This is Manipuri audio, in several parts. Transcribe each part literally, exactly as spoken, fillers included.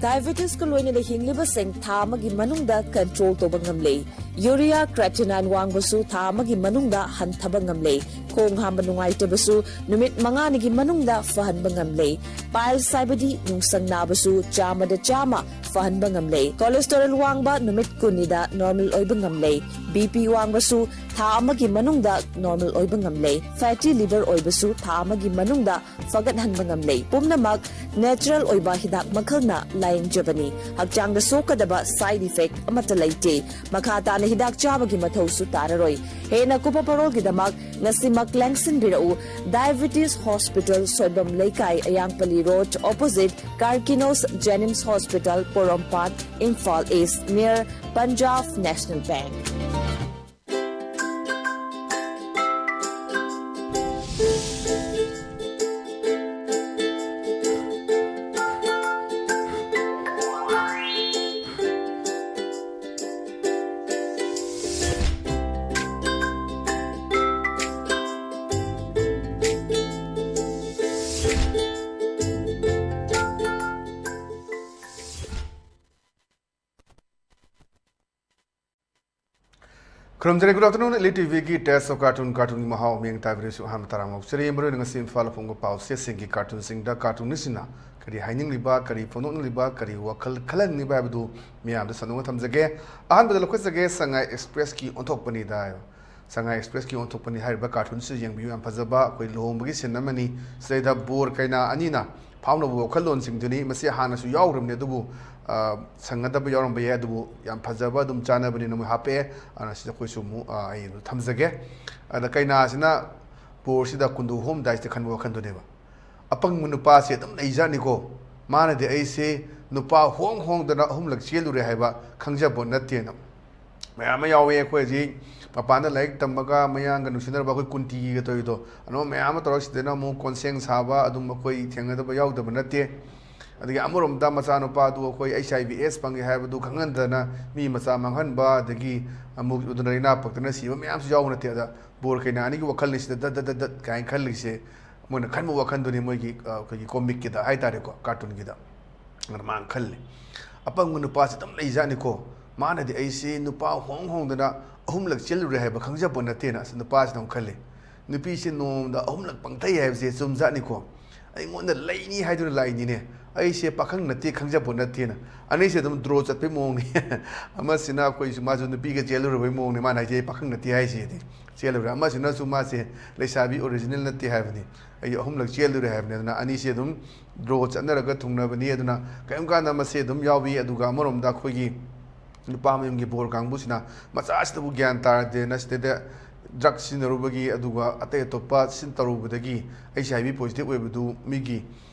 Diabetesꯀ ꯂꯣꯏꯅꯅ ꯍꯤꯡꯂꯤꯕꯁꯤꯡ ꯊꯥ ꯑꯃꯒꯤ ꯃꯅꯨꯡꯗ control ꯇꯧꯕ ꯉꯝꯂꯦ꯫ Urea creatinine ꯋꯥꯡꯕꯁꯨ ꯊꯥ ꯑꯃꯒꯤ ꯃꯅꯨꯡꯗ ꯍꯟꯊꯕ ꯉꯝꯂꯦ꯫ ꯈꯣꯡ ꯍꯥꯝꯕ ꯅꯨꯡꯉꯥꯏꯇꯕꯁꯨ ꯅꯨꯃꯤꯠ ꯃꯉꯥꯅꯤꯒꯤ ꯃꯅꯨꯡꯗ ꯐꯍꯟꯕ ꯉꯝꯂꯦ꯫ Piles ꯍꯥꯏꯕꯗꯤ ꯅꯨꯡꯁꯪ ꯅꯥꯕꯁꯨ ꯆꯥꯝꯃꯗ ꯆꯥꯝꯃ ꯐꯍꯟꯕ ꯉꯝꯂꯦ꯫ Cholesterol ꯋꯥꯡꯕ ꯅꯨꯃꯤꯠ ꯀꯨꯟꯅꯤꯗ normal ꯑꯣꯏꯕ ꯉꯝꯂꯦ꯫ BP ꯋꯥꯡꯕꯁꯨ ꯊꯥ ꯑꯃꯒꯤ ꯃꯅꯨꯡꯗ normal ꯑꯣꯏꯕ ꯉꯝꯂꯦ꯫ Fatty liver ꯑꯣꯏꯕꯁꯨ ꯊꯥ ꯑꯃꯒꯤ ꯃꯅꯨꯡꯗ ꯐꯒꯠꯍꯟꯕ ꯉꯝꯂꯦ꯫ ꯄꯨꯝꯅꯃꯛ natural ꯑꯣꯏꯕ ꯍꯤꯗꯥꯛ ꯃꯈꯜꯅ ꯂꯥꯌꯦꯡꯖꯕꯅꯤ꯫ ꯍꯛꯆꯥꯡꯗ ꯁꯣꯛꯀꯗꯕ side effect ꯑꯃꯠꯇ ꯂꯩꯇꯦ꯫ ꯃꯈꯥ ꯇꯥꯅ ꯍꯤꯗꯥꯛ ꯆꯥꯕꯒꯤ ꯃꯊꯧꯁꯨ ꯇꯥꯔꯔꯣꯏ꯫ ꯍꯦꯟꯅ ꯀꯨꯞꯄ ꯄꯔꯣꯜꯒꯤꯗꯃꯛ ꯉꯁꯤꯃꯛ ꯂꯦꯡꯁꯤꯟꯕꯤꯔꯛꯎ꯫ Diabetes Hospital, ꯁꯣꯏꯕꯝ ꯂꯩꯀꯥꯏ, ꯑꯌꯥꯡꯄꯜꯂꯤ Road, opposite Karkinos Jenims Hospital, Porompat, Imphal East, near Punjab National Bank꯫ ꯈꯨꯔꯨꯝꯖꯔꯤ꯫ Good afternoon, Elite TVꯒꯤ Taste of Cartoon, cartoonꯒꯤ ꯃꯍꯥꯎ ꯃꯤꯌꯦꯡ ꯇꯥꯕꯤꯔꯤꯁꯨ ꯑꯍꯥꯟꯕ ꯇꯔꯥꯃꯉꯥ ꯉꯥꯎꯖꯔꯤ꯫ ꯃꯔꯨꯑꯣꯏꯅ ꯉꯁꯤ ꯏꯝꯐꯥꯜ ꯐꯣꯡꯕ ꯄꯥꯎꯆꯦꯁꯤꯡꯒꯤ cartoonꯁꯤꯡꯗ cartoonistꯁꯤꯡꯅ ꯀꯔꯤ ꯍꯥꯏꯅꯤꯡꯂꯤꯕ, ꯀꯔꯤ ꯐꯣꯡꯗꯣꯛꯅꯤꯡꯂꯤꯕ, ꯀꯔꯤ ꯋꯥꯈꯜ ꯈꯜꯍꯟꯅꯤꯡꯂꯤꯕ ꯍꯥꯏꯕꯗꯨ ꯃꯤꯌꯥꯝꯗ ꯁꯟꯗꯣꯛꯅ ꯊꯝꯖꯒꯦ꯫ ꯑꯍꯥꯟꯕꯗ ꯂꯧꯈꯠꯆꯒꯦ, ꯁꯉꯥꯏ Expressꯀꯤ ꯑꯣꯟꯊꯣꯛꯄꯅꯤꯗ ꯍꯥꯏꯕ꯫ ꯁꯉꯥꯏ Expressꯀꯤ ꯑꯣꯟꯊꯣꯛꯄꯅꯤ ꯍꯥꯏꯔꯤꯕ cartoonꯁꯤ ꯌꯦꯡꯕꯤꯌꯨ, ꯌꯥꯝ ꯐꯖꯕ ꯑꯩꯈꯣꯏ ꯂꯨꯍꯣꯡꯕꯒꯤ scene ꯑꯃꯅꯤ꯫ ꯁꯤꯗꯩꯗ ꯕꯣꯔ ꯀꯩꯅꯥ ꯑꯅꯤꯅ ꯐꯥꯎꯅꯕ ꯋꯥꯈꯜꯂꯣꯟꯁꯤꯡꯗꯨꯅꯤ꯫ ꯃꯁꯤ ꯍꯥꯟꯅꯁꯨ ꯌꯥꯎꯈ꯭ꯔꯕꯅꯤ, ꯑꯗꯨꯕꯨ, ꯑ, ꯁꯪꯅꯗꯕ ꯌꯥꯎꯔꯝꯕ ꯌꯥꯏ, ꯑꯗꯨꯕꯨ ꯌꯥꯝ ꯐꯖꯕ ꯑꯗꯨꯝ ꯆꯥꯅꯕꯅꯤꯅ ꯃꯣꯏ ꯍꯥꯞꯄꯛꯑꯦ꯫ ꯑꯗꯨꯅ ꯁꯤꯗ ꯑꯩꯈꯣꯏꯁꯨ ꯑꯃꯨꯛ, ꯑ, ꯑꯩ ꯑꯗꯨꯝ ꯊꯝꯖꯒꯦ꯫ ꯑꯗ ꯀꯩꯅꯥꯁꯤꯅ ꯕꯣꯔꯁꯤꯗ ꯀꯨꯟꯗꯣ ꯍꯣꯝꯗꯥꯏꯁꯤꯗ ꯈꯟꯕ ꯋꯥꯈꯜꯗꯨꯅꯦꯕ꯫ ꯑꯄꯪꯕ ꯅꯨꯄꯥꯁꯤ ꯑꯗꯨꯝ ꯂꯩꯖꯥꯠꯅꯤꯀꯣ꯫ ꯃꯥꯅꯗꯤ ꯑꯩꯁꯦ ꯅꯨꯄꯥ ꯍꯣꯡ ꯍꯣꯡꯗꯅ ꯑꯍꯨꯝꯂꯛ ꯆꯦꯜꯂꯨꯔꯦ ꯍꯥꯏꯕ ꯈꯪꯖꯕ ꯅꯠꯇꯦꯅ꯫ ꯃꯌꯥꯝ ꯑꯃ ꯌꯥꯎꯋꯦ꯫ ꯑꯩꯈꯣꯏ ꯍꯧꯖꯤꯛ ꯃꯄꯥꯟꯗ ꯂꯥꯏꯔꯤꯛ ꯇꯝꯕꯒ ꯃꯌꯥꯡꯒ ꯅꯨꯡꯁꯤꯅꯔꯕ ꯑꯩꯈꯣꯏ ꯀꯨꯟꯇꯤꯒ ꯇꯧꯔꯤꯗꯣ, ꯑꯗꯨꯝ ꯃꯌꯥꯝ ꯑꯃ ꯇꯧꯔꯒ ꯁꯤꯗꯅ ꯑꯃꯨꯛ ꯀꯣꯟꯁꯦꯡ ꯁꯥꯕ ꯑꯗꯨꯝ ꯑꯩꯈꯣꯏ ꯊꯦꯡꯅꯗꯕ ꯌꯥꯎꯗꯕ ꯅꯠꯇꯦ꯫ ꯑꯗꯒꯤ ꯑꯃꯔꯣꯝꯗ ꯃꯆꯥꯅꯨꯄꯥꯗꯨ ꯑꯩꯈꯣꯏ HIV AIDS ꯐꯪꯉꯦ ꯍꯥꯏꯕꯗꯨ ꯈꯪꯍꯟꯗꯅ ꯃꯤ ꯃꯆꯥ ꯃꯥꯡꯍꯟꯕ, ꯑꯗꯒꯤ ꯑꯃꯨꯛ ꯎꯗꯅ ꯂꯩꯅꯥ ꯄꯛꯇꯅ ꯁꯤꯕ ꯃꯌꯥꯝꯁꯨ ꯌꯥꯎꯕ ꯅꯠꯇꯦ꯫ ꯑꯗ ꯕꯣꯔ ꯀꯩꯅꯥ ꯑꯅꯤꯒꯤ ꯋꯥꯈꯜꯅꯤ ꯁꯤꯗ ꯗꯠ ꯗꯠ ꯗꯠ ꯗꯠ ꯀꯥꯏꯅ ꯈꯜꯂꯤꯁꯦ꯫ ꯃꯣꯏꯅ ꯈꯟꯕ ꯋꯥꯈꯜꯗꯨꯅꯤ ꯃꯣꯏꯒꯤ, ꯑ, ꯑꯩꯈꯣꯏꯒꯤ comicꯀꯤꯗ ꯍꯥꯏꯇꯥꯔꯦꯀꯣ, cartoonꯒꯤꯗ꯫ ꯑꯗꯨꯅ ꯃꯥꯅ ꯈꯜꯂꯤ, "ꯑꯄꯪꯕ ꯅꯨꯄꯥꯁꯤ ꯑꯗꯨꯝ ꯂꯩꯖꯥꯠꯅꯤꯀꯣ, ꯃꯥꯅꯗꯤ ꯑꯩꯁꯤ ꯅꯨꯄꯥ ꯍꯣꯡ ꯍꯣꯡꯗꯅ ꯑꯍꯨꯝꯂꯛ ꯆꯦꯜꯂꯨꯔꯦ ꯍꯥꯏꯕ ꯈꯪꯖꯄꯣꯠ ꯅꯠꯇꯦꯅ", ꯑꯁ, ꯅꯨꯄꯥꯁꯤꯅ ꯑꯃꯨꯛ ꯈꯜꯂꯤ, "ꯅꯨꯄꯤꯁꯤ ꯅꯣꯡꯃꯗ ꯑꯍꯨꯝꯂꯛ ꯄꯪꯊꯩ ꯍꯥꯏꯕꯁꯦ ꯆꯨꯝꯖꯥꯠꯅꯤꯀꯣ, ꯑꯩꯉꯣꯟꯗ ꯂꯩꯅꯤ ꯍꯥꯏꯗꯨꯅ ꯂꯥꯛꯏꯅꯤꯅꯦ, ꯑꯩꯁꯦ ꯄꯥꯈꯪ ꯅꯠꯇꯦ ꯈꯪꯖꯄꯣꯠ ꯅꯠꯇꯦꯅ", ꯑꯅꯤꯁꯦ ꯑꯗꯨꯝ ꯗ꯭ꯔꯣ ꯆꯠꯄꯩ ꯃꯑꯣꯡꯅꯤ꯫ ꯑꯃꯁꯤꯅ ꯑꯩꯈꯣꯏꯁꯨ, ꯃꯥꯁꯨ ꯅꯨꯄꯤꯒ ꯆꯦꯜꯂꯨꯔꯕꯩ ꯃꯑꯣꯡꯅꯤ ꯃꯥꯅ ꯍꯥꯏꯁꯦ, "ꯑꯩ ꯄꯥꯈꯪ ꯅꯠꯇꯦ" ꯍꯥꯏꯁꯤꯗꯤ꯫ ꯆꯦꯜꯂꯨꯔꯦ꯫ ꯑꯃꯁꯤꯅꯁꯨ ꯃꯥꯁꯦ ꯂꯩꯁꯥꯕꯤ ꯑꯣꯔꯤꯖꯤꯅꯦꯜ ꯅꯠꯇꯦ ꯍꯥꯏꯕꯅꯤ, "ꯑꯩ ꯑꯍꯨꯝꯂꯛ ꯆꯦꯜꯂꯨꯔꯦ" ꯍꯥꯏꯕꯅꯤ꯫ ꯑꯗꯨꯅ ꯑꯅꯤꯁꯦ ꯑꯗꯨꯝ ꯗ꯭ꯔꯣ ꯆꯠꯅꯔꯒ ꯊꯨꯡꯅꯕꯅꯤ꯫ ꯑꯗꯨꯅ ꯀꯔꯤꯒꯨꯝꯕ ꯀꯥꯟꯗ ꯃꯁꯦ ꯑꯗꯨꯝ ꯌꯥꯎꯏ꯫ ꯑꯗꯨꯒ ꯑꯃꯔꯣꯝꯗ ꯑꯩꯈꯣꯏꯒꯤ ꯅꯨꯄꯥ ꯃꯌꯨꯝꯒꯤ ꯕꯣꯔ ꯀꯥꯡꯕꯨꯁꯤꯅ ꯃꯆꯥꯁꯤꯗꯕꯨ ꯒ꯭ꯌꯥꯟ ꯇꯥꯔꯗꯦꯅ ꯁꯤꯗꯩꯗ ꯗ꯭ꯔꯒ ꯁꯤꯖꯤꯟꯅꯔꯨꯕꯒꯤ, ꯑꯗꯨꯒ ꯑꯇꯩ ꯑꯇꯣꯞꯄ ꯁꯤꯖꯤꯟ ꯇꯧꯔꯨꯕꯗꯒꯤ ꯑꯩꯁ ꯑꯥꯏ ꯚꯤ ꯄꯣꯖꯤꯇꯤꯚ ꯑꯣꯏꯕꯗꯨ ꯃꯤꯒꯤ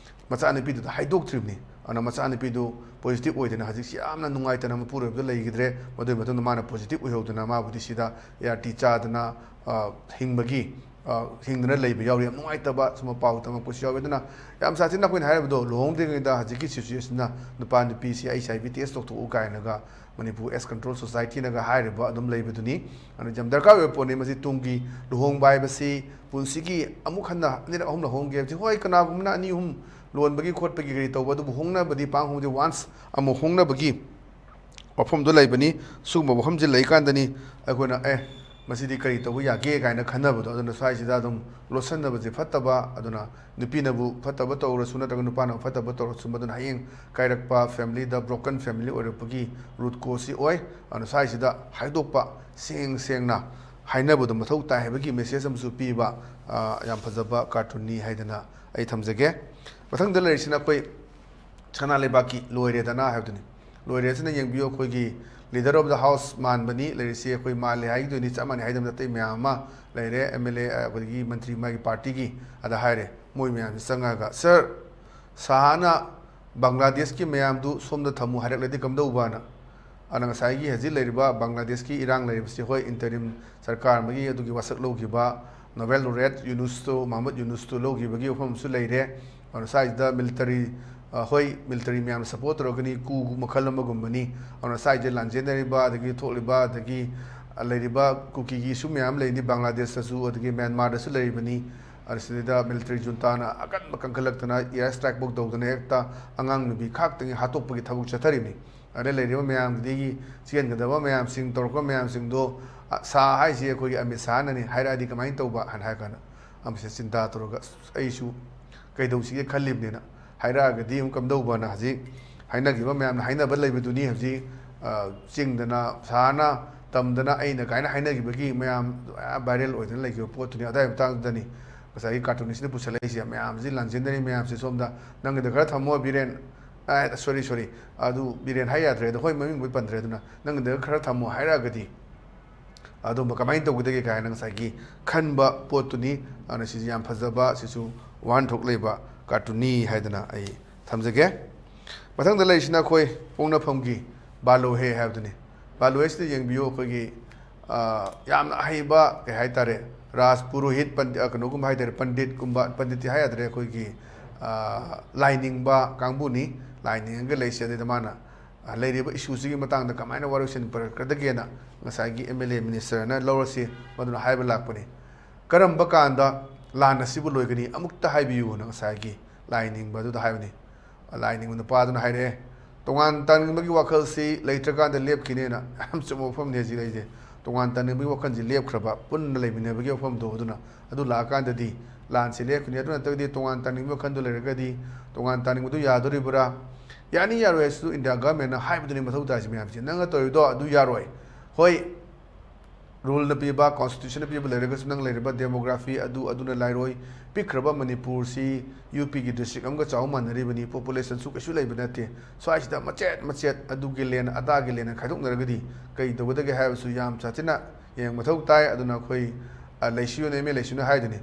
ꯃꯆꯥꯅꯨꯄꯤꯗꯨꯗ ꯍꯥꯏꯗꯣꯛꯇ꯭ꯔꯤꯕꯅꯤ꯫ ꯑꯗꯨꯅ ꯃꯆꯥꯅꯨꯄꯤꯗꯨ ꯄꯣꯖꯤꯇꯤꯚ ꯑꯣꯏꯗꯅ ꯍꯧꯖꯤꯛꯁꯤ ꯌꯥꯝꯅ ꯅꯨꯡꯉꯥꯏꯇꯅ ꯃꯄꯨꯔꯣꯏꯕꯗ ꯂꯩꯈꯤꯗ꯭ꯔꯦ꯫ ꯃꯗꯨꯒꯤ ꯃꯇꯨꯡꯗ ꯃꯥꯅ ꯄꯣꯖꯤꯇꯤꯚ ꯑꯣꯏꯍꯧꯗꯅ ꯃꯥꯕꯨꯗꯤ ꯁꯤꯗ ꯑꯦ ꯑꯥꯔ ꯇꯤ ꯆꯥꯗꯅ, ꯑ, ꯍꯤꯡꯕꯒꯤ, ꯑ, ꯍꯤꯡꯗꯅ ꯂꯩꯕ ꯌꯥꯎꯔꯤ꯫ ꯌꯥꯝ ꯅꯨꯡꯉꯥꯏꯇꯕ ꯁꯨꯝꯕ ꯄꯥꯎ ꯇꯝꯃꯛꯄꯁꯨ ꯌꯥꯎꯋꯤ꯫ ꯑꯗꯨꯅ ꯌꯥꯝ ꯁꯥꯊꯤꯅ ꯑꯩꯈꯣꯏꯅ ꯍꯥꯏꯔꯕꯗꯣ, ꯂꯨꯍꯣꯡꯗ꯭ꯔꯤꯉꯩꯗ ꯍꯧꯖꯤꯛꯀꯤ ꯁꯤꯆꯨꯋꯦꯁꯟꯅ ꯅꯨꯄꯥ ꯅꯨꯄꯤꯁꯤ ꯑꯩꯁ ꯑꯥꯏ ꯚꯤ ꯇꯦꯁ ꯇꯧꯊꯣꯛꯎ ꯀꯥꯏꯅꯒ ꯃꯅꯤꯄꯨꯔ ꯑꯦꯁ ꯀꯟꯇ꯭ꯔꯣꯜ ꯁꯣꯁꯥꯏꯇꯤꯅꯒ ꯍꯥꯏꯔꯤꯕ ꯑꯗꯨꯝ ꯂꯩꯕꯗꯨꯅꯤ꯫ ꯑꯗꯨꯅ ꯌꯥꯝ ꯗꯔꯀꯥꯔ ꯑꯣꯏꯕ ꯄꯣꯠꯅꯤ꯫ ꯃꯁꯤ ꯇꯨꯡꯒꯤ ꯂꯨꯍꯣꯡꯕ ꯍꯥꯏꯕꯁꯤ ꯄꯨꯟꯁꯤꯒꯤ ꯑꯃꯨꯛ ꯍꯟꯅ ꯑꯅꯤꯔꯛ ꯑꯍꯨꯝꯂꯛ ꯍꯣꯡꯒꯦ ꯍꯥꯏꯕꯁꯤ, ꯍꯣꯏ, ꯀꯅꯥꯒꯨꯝꯕꯅ ꯑꯅꯤ ꯑꯍꯨꯝ ꯂꯣꯟꯕꯒꯤ ꯈꯣꯠꯄꯒꯤ ꯀꯔꯤ ꯇꯧꯕ, ꯑꯗꯨꯕꯨ ꯍꯣꯡꯅꯕꯗꯤ, ꯄꯥꯡ ꯍꯣꯡꯗꯦ, ꯋꯥꯟꯁ ꯑꯃꯨꯛ ꯍꯣꯡꯅꯕꯒꯤ ꯋꯥꯐꯝꯗꯨ ꯂꯩꯕꯅꯤ꯫ ꯁꯤꯒꯨꯝꯕ ꯋꯥꯐꯝꯁꯤ ꯂꯩꯀꯥꯟꯗꯅꯤ ꯑꯩꯈꯣꯏꯅ, "ꯑꯦ, ꯃꯁꯤꯗꯤ ꯀꯔꯤ ꯇꯧꯕ ꯌꯥꯒꯦ?" ꯀꯥꯏꯅ ꯈꯟꯅꯕꯗꯣ꯫ ꯑꯗꯨꯅ ꯁ꯭ꯋꯥꯏꯁꯤꯗ ꯑꯗꯨꯝ ꯂꯣꯠꯁꯟꯅꯕꯁꯦ ꯐꯠꯇꯕ꯫ ꯑꯗꯨꯅ ꯅꯨꯄꯤꯅꯕꯨ ꯐꯠꯇꯕ ꯇꯧꯔꯁꯨ ꯅꯠꯇ꯭ꯔꯒ ꯅꯨꯄꯥꯅ ꯐꯠꯇꯕ ꯇꯧꯔꯁꯨ, ꯃꯗꯨꯅ ꯍꯌꯦꯡ ꯀꯥꯏꯔꯛꯄ, ꯐꯦꯃꯤꯂꯤꯗ ꯕ꯭ꯔꯣꯀꯟ ꯐꯦꯃꯤꯂꯤ ꯑꯣꯏꯔꯛꯄꯒꯤ ꯔꯨꯠ ꯀꯣꯁꯁꯤ ꯑꯣꯏ꯫ ꯑꯗꯨꯅ ꯁ꯭ꯋꯥꯏꯁꯤꯗ ꯍꯥꯏꯗꯣꯛꯄ, ꯁꯦꯡ ꯁꯦꯡꯅ ꯍꯥꯏꯅꯕꯗꯣ ꯃꯊꯧ ꯇꯥꯏ ꯍꯥꯏꯕꯒꯤ ꯃꯦꯁꯦꯖ ꯑꯃꯁꯨ ꯄꯤꯕ, ꯑ, ꯌꯥꯝ ꯐꯖꯕ ꯀꯥꯔꯇꯨꯟꯅꯤ ꯍꯥꯏꯗꯅ ꯑꯩ ꯊꯝꯖꯒꯦ꯫ ꯃꯊꯪꯗ ꯂꯩꯔꯤꯁꯤꯅ ꯑꯩꯈꯣꯏ ꯁꯅꯥ ꯂꯩꯕꯥꯛꯀꯤ ꯂꯣꯏꯔꯦꯗꯅ ꯍꯥꯏꯕꯗꯨꯅꯤ꯫ ꯂꯣꯏꯔꯦꯁꯤꯅ ꯌꯦꯡꯕꯤꯌꯨ, ꯑꯩꯈꯣꯏꯒꯤ Leader of the House ꯃꯥꯟꯕꯅꯤ꯫ ꯂꯩꯔꯤꯁꯤ ꯑꯩꯈꯣꯏ ꯃꯥꯜꯂꯦ ꯍꯥꯏꯈꯤꯗꯣꯏꯅꯤ, ꯆꯞ ꯃꯥꯟꯅꯩ ꯍꯥꯏꯗꯕ ꯅꯠꯇꯦ꯫ ꯃꯌꯥꯝ ꯑꯃ ꯂꯩꯔꯦ, ꯑꯦꯝ ꯑꯦꯜ ꯑꯦ, ꯑꯩꯈꯣꯏꯒꯤ ꯃꯟꯇ꯭ꯔꯤ, ꯃꯥꯒꯤ ꯄꯥꯔꯇꯤꯒꯤ꯫ ꯑꯗ ꯍꯥꯏꯔꯦ, ꯃꯣꯏ ꯃꯌꯥꯝꯁꯤ ꯆꯪꯉꯒ, "ꯁꯥꯔ, ꯁꯍꯥꯅ ꯕꯪꯒ꯭ꯂꯥꯗꯦꯁꯀꯤ ꯃꯌꯥꯝꯗꯨ ꯁꯣꯝꯗ ꯊꯝꯃꯨ ꯍꯥꯏꯔꯛꯂꯗꯤ ꯀꯝꯗꯧꯕꯅ?" ꯑꯗꯨꯅ ꯉꯁꯥꯏꯒꯤ ꯍꯧꯖꯤꯛ ꯂꯩꯔꯤꯕ ꯕꯪꯒ꯭ꯂꯥꯗꯦꯁꯀꯤ ꯏꯔꯥꯡ ꯂꯩꯔꯤꯕꯁꯤ, ꯍꯣꯏ, ꯏꯟꯇꯔꯤꯝ ꯁꯔꯀꯥꯔ ꯑꯃꯒꯤ ꯑꯗꯨꯒꯤ ꯋꯥꯁꯛ ꯂꯧꯈꯤꯕ ꯅꯣꯕꯦꯜ ꯂꯣꯔꯦꯠ ꯌꯨꯅꯨꯁꯇꯣ, ꯃꯍꯃꯗ ꯌꯨꯅꯨꯁꯇꯣ ꯂꯧꯈꯤꯕꯒꯤ ꯋꯥꯐꯝ ꯑꯃꯁꯨ ꯂꯩꯔꯦ꯫ ꯑꯗꯨꯅ ꯁ꯭ꯋꯥꯏꯁꯤꯗ ꯃꯤꯂꯤꯇꯔꯤ, ꯑ, ꯍꯣꯏ, ꯃꯤꯂꯤꯇꯔꯤ ꯃꯌꯥꯝꯅ ꯁꯄꯣꯔꯠ ꯇꯧꯔꯒꯅꯤ, ꯀꯨ ꯃꯈꯜ ꯑꯃꯒꯨꯝꯕꯅꯤ꯫ ꯑꯗꯨꯅ ꯁ꯭ꯋꯥꯏꯁꯦ ꯂꯥꯟꯖꯦꯟꯅꯔꯤꯕ, ꯑꯗꯒꯤ ꯊꯣꯛꯂꯤꯕ, ꯑꯗꯒꯤ ꯂꯩꯔꯤꯕ ꯀꯨꯀꯤꯒꯤ ꯏꯁꯨ ꯃꯌꯥꯝ ꯂꯩꯔꯤꯅꯤ, ꯕꯪꯒ꯭ꯂꯥꯗꯦꯁꯇꯁꯨ, ꯑꯗꯒꯤ ꯃ꯭ꯌꯥꯟꯃꯥꯔꯗꯁꯨ ꯂꯩꯔꯤꯕꯅꯤ꯫ ꯑꯁꯤꯗ military juntaꯅ ꯑꯀꯟꯕ ꯀꯟꯈꯠꯂꯛꯇꯅ air strike ꯐꯥꯎ ꯇꯧꯗꯅ ꯍꯦꯛꯇ ꯑꯉꯥꯡ ꯅꯨꯄꯤ ꯈꯥꯛꯇꯉꯩ ꯍꯥꯠꯇꯣꯛꯄꯒꯤ ꯊꯕꯛ ꯆꯠꯊꯔꯤꯕꯅꯤ꯫ ꯑꯗ ꯂꯩꯔꯤꯕ ꯃꯌꯥꯝꯗꯒꯤ ꯆꯦꯟꯒꯗꯕ ꯃꯌꯥꯝꯁꯤꯡ, ꯇꯧꯔꯛꯄ ꯃꯌꯥꯝꯁꯤꯡꯗꯣ, ꯑ, ꯁꯥ ꯍꯥꯏꯁꯤ ꯑꯩꯈꯣꯏꯒꯤ ꯑꯃꯤꯠ ꯁꯥꯍꯅꯅꯤ, ꯍꯥꯏꯔꯛꯑꯗꯤ ꯀꯃꯥꯏꯅ ꯇꯧꯕ ꯍꯥꯏꯅ ꯍꯥꯏꯔ ꯀꯥꯟꯗ, ꯑꯃꯤꯠ ꯁꯥꯍ ꯆꯤꯟꯇꯥ ꯇꯧꯔꯒ, "ꯑꯁ, ꯑꯩꯁꯨ ꯀꯩꯗꯧꯁꯤꯒꯦ ꯈꯜꯂꯤꯕꯅꯤꯅ ꯍꯥꯏꯔꯛꯑꯒꯗꯤ ꯑꯃꯨꯛ ꯀꯝꯗꯧꯕꯅ" ꯍꯧꯖꯤꯛ ꯍꯥꯏꯅꯈꯤꯕ ꯃꯌꯥꯝꯅ ꯍꯥꯏꯅꯕ ꯂꯩꯕꯗꯨꯅꯤ꯫ ꯍꯧꯖꯤꯛ, ꯑ, ꯆꯤꯡꯗꯅ, ꯁꯥꯍꯅ ꯇꯝꯗꯅ ꯑꯩꯅ ꯀꯥꯏꯅ ꯍꯥꯏꯅꯈꯤꯕꯒꯤ ꯃꯌꯥꯝ viral ꯑꯣꯏꯗꯅ ꯂꯩꯈꯤꯕ ꯄꯣꯠꯇꯨꯅꯤ꯫ ꯑꯗꯨꯋꯥꯏ ꯃꯇꯥꯡꯗꯨꯗꯅꯤ ꯉꯁꯥꯏꯒꯤ cartoonistꯅ ꯄꯨꯁꯜꯂꯛꯏꯁꯦ꯫ ꯃꯌꯥꯝꯁꯤ ꯂꯥꯟꯖꯦꯟꯅꯔꯤ ꯃꯌꯥꯝꯁꯤ ꯁꯣꯝꯗ, "ꯅꯪꯒꯤꯗ ꯈꯔ ꯊꯝꯃꯣ ꯕꯤꯔꯦꯟ", ꯑ, sorry, sorry, ꯑꯗꯨ ꯕꯤꯔꯦꯟ ꯍꯥꯏ ꯌꯥꯗ꯭ꯔꯦ, ꯑꯗꯣ ꯍꯣꯏ, ꯃꯃꯤꯡꯕꯨꯗꯤ ꯄꯟꯗ꯭ꯔꯦ꯫ ꯑꯗꯨꯅ "ꯅꯪꯒꯤꯗ ꯈꯔ ꯊꯝꯃꯣ" ꯍꯥꯏꯔꯛꯑꯒꯗꯤ ꯑꯗꯨꯝꯕ ꯀꯃꯥꯏꯅ ꯇꯧꯒꯗꯒꯦ ꯀꯥꯏꯅ ꯉꯁꯥꯏꯒꯤ ꯈꯟꯕ ꯄꯣꯠꯇꯨꯅꯤ꯫ ꯑꯗꯨꯅ ꯁꯤꯁꯤ ꯌꯥꯝ ꯐꯖꯕ, ꯁꯤꯁꯨ ꯋꯥꯍꯟꯊꯣꯛ ꯂꯩꯕ cartoonꯅꯤ ꯍꯥꯏꯗꯅ ꯑꯩ ꯊꯝꯖꯒꯦ꯫ ꯃꯊꯪꯗ ꯂꯩꯔꯤꯁꯤꯅ ꯑꯩꯈꯣꯏ ꯄꯣꯛꯅꯐꯝꯒꯤ "ꯕꯥꯂꯣ ꯍꯦ" ꯍꯥꯏꯕꯗꯨꯅꯤ꯫ "ꯕꯥꯂꯣ ꯍꯦ"ꯁꯤꯗ ꯌꯦꯡꯕꯤꯌꯨ, ꯑꯩꯈꯣꯏꯒꯤ, ꯑ, ꯌꯥꯝꯅ ꯑꯍꯩꯕ, ꯀꯩ ꯍꯥꯏꯇꯥꯔꯦ, ꯔꯥꯖ ꯄꯨꯔꯣꯍꯤꯠ ꯄꯟꯗꯤ-, ꯑ, ꯀꯩꯅꯣꯒꯨꯝꯕ ꯍꯥꯏꯇꯥꯔꯦ, ꯄꯟꯗꯤꯠꯀꯨꯝꯕ, ꯄꯟꯗꯤꯠꯇꯤ ꯍꯥꯏ ꯌꯥꯗ꯭ꯔꯦ, ꯑꯩꯈꯣꯏꯒꯤ, ꯑ, ꯂꯥꯏꯅꯤꯡꯕ ꯀꯥꯡꯕꯨꯅꯤ꯫ ꯂꯥꯏꯅꯤꯡꯉꯒ ꯂꯩꯁꯦ꯫ ꯑꯗꯩꯗ ꯃꯥꯅ, ꯑ, ꯂꯩꯔꯤꯕ issueꯁꯤꯒꯤ ꯃꯇꯥꯡꯗ ꯀꯃꯥꯏꯅ ꯋꯥꯔꯣꯏꯁꯤꯟ ꯄꯨꯔꯛꯀꯗꯒꯦꯅ ꯉꯁꯥꯏꯒꯤ MLA ministerꯅ ꯂꯧꯔꯁꯤ, ꯃꯗꯨꯅ ꯍꯥꯏꯕ ꯂꯥꯛꯄꯅꯤ꯫ "ꯀꯔꯝꯕ ꯀꯥꯟꯗ ꯂꯥꯟ ꯑꯁꯤꯕꯨ ꯂꯣꯏꯒꯅꯤ? ꯑꯃꯨꯛꯇ ꯍꯥꯏꯕꯤꯌꯨꯅ" ꯉꯁꯥꯏꯒꯤ ꯂꯥꯏꯅꯤꯡꯕ ꯑꯗꯨꯗ ꯍꯥꯏꯕꯅꯤ꯫ ꯂꯥꯏꯅꯤꯡꯕ ꯅꯨꯄꯥꯗꯨꯅ ꯍꯥꯏꯔꯛꯑꯦ, "ꯇꯣꯉꯥꯟ ꯇꯥꯅꯤꯡꯕꯒꯤ ꯋꯥꯈꯜꯁꯤ ꯂꯩꯇ꯭ꯔꯀꯥꯟꯗ ꯂꯦꯞꯈꯤꯅꯦꯅ"꯫ ꯌꯥꯝ ꯆꯨꯝꯕ ꯋꯥꯐꯝꯅꯦ ꯍꯧꯖꯤꯛ ꯂꯩꯁꯦ꯫ ꯇꯣꯉꯥꯟ ꯇꯥꯅꯤꯡꯕꯒꯤ ꯋꯥꯈꯜꯁꯤ ꯂꯦꯞꯈ꯭ꯔꯕ, ꯄꯨꯟꯅ ꯂꯩꯃꯤꯟꯅꯕꯒꯤ ꯋꯥꯐꯝꯗꯣ, ꯑꯗꯨꯅ ꯑꯗꯨ ꯂꯥꯛꯑꯀꯥꯟꯗꯗꯤ ꯂꯥꯟꯁꯤ ꯂꯦꯞꯈꯤꯅꯤ꯫ ꯑꯗꯨ ꯅꯠꯇ꯭ꯔꯒꯗꯤ ꯇꯣꯉꯥꯟ ꯇꯥꯅꯤꯡꯕꯒꯤ ꯋꯥꯈꯜꯗꯣ ꯂꯩꯔꯒꯗꯤ ꯇꯣꯉꯥꯟ ꯇꯥꯅꯤꯡꯕꯗꯨ ꯌꯥꯗꯣꯔꯤꯕ꯭ꯔꯥ? ꯌꯥꯅꯤ ꯌꯥꯔꯣꯏ ꯍꯥꯏꯁꯤꯁꯨ India governmentꯅ ꯍꯥꯏꯕꯗꯨꯅꯤ ꯃꯊꯧ ꯇꯥꯏꯁꯤ ꯃꯌꯥꯝꯁꯦ꯫ ꯅꯪꯅ ꯇꯧꯔꯤꯗꯣ ꯑꯗꯨ ꯌꯥꯔꯣꯏ꯫ ꯍꯣꯏ, ruleꯅ ꯄꯤꯕ, constitutionꯅ ꯄꯤꯕ ꯂꯩꯔꯒꯁꯨ ꯅꯪ ꯂꯩꯔꯤꯕ demography ꯑꯗꯨ, ꯑꯗꯨꯅ ꯂꯥꯏꯔꯣꯏ꯫ ꯄꯤꯛꯈ꯭ꯔꯕ ꯃꯅꯤꯄꯨꯔꯁꯤ UPꯒꯤ district ꯑꯃꯒ ꯆꯥꯎ ꯃꯥꯟꯅꯔꯤꯕꯅꯤ, populationꯁꯨ ꯀꯩꯁꯨ ꯂꯩꯕ ꯅꯠꯇꯦ꯫ ꯁ꯭ꯋꯥꯏꯁꯤꯗ ꯃꯆꯦꯠ ꯃꯆꯦꯠ, ꯑꯗꯨꯒꯤ land, ꯑꯗꯥꯒꯤ land ꯈꯥꯏꯗꯣꯛꯅꯔꯒꯗꯤ ꯀꯩ ꯇꯧꯒꯗꯒꯦ ꯍꯥꯏꯕꯁꯨ ꯌꯥꯝ ꯁꯥꯊꯤꯅ ꯌꯦꯡꯕ ꯃꯊꯧ ꯇꯥꯏ꯫ ꯑꯗꯨꯅ ꯑꯩꯈꯣꯏ, ꯑ, ꯂꯩꯁꯤꯌꯨꯅ, MLA ꯂꯩꯁꯤꯌꯨꯅ ꯍꯥꯏꯗꯨꯅꯤ꯫